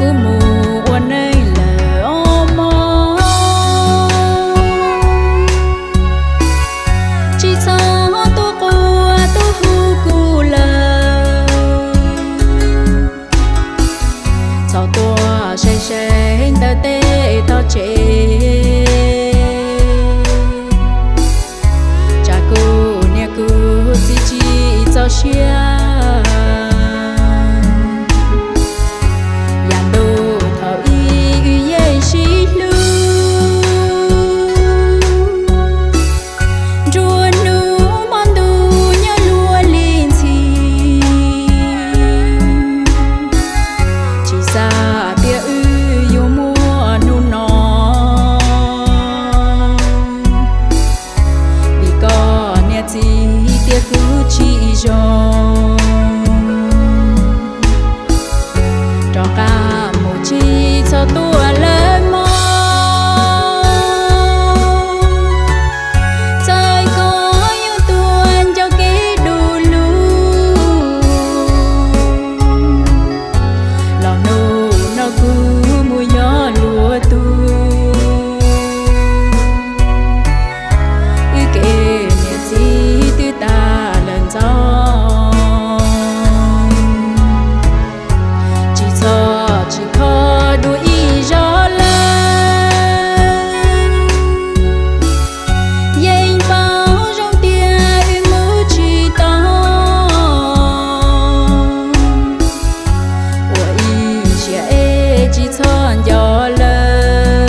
Kuv mus ua neej lawm os mog, tsis txhob tuaj quaj tuaj hu kuv lawm. Txhob tuaj saib saib ntawm tej tog tsev, tsam kuv niam kuv txiv tsis txaus siab. Yav ntuj thaum ub wb yeej sib hlub, nruab hnub hmo ntuj nyob luag li ntxhi. Tsis xav tias wb yuav muaj hnub no, vim koj niam txiv tias kuv tsis zoo. Rov qab mus tsis txhob tuaj lawm mog, txawm koj yuav tuaj nco kev du lug, los hnub no kuv mus nyob luag tug. Wb kev niam txiv twb tas lawm ntxov, tsis txhob tsis kho dua ib zaug lawm. Yeej paub zoo tias wb mus tsis tau, ua ib siab es tsis txhob nco lawm.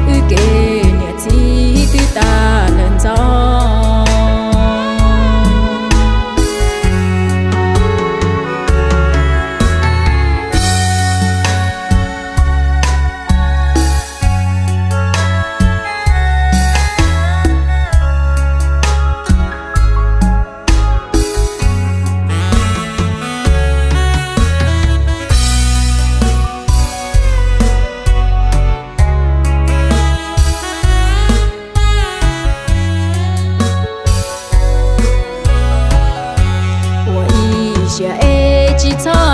Wb kev niam txiv twb tas lawm ntxov. Ua ib siab es tsis txhob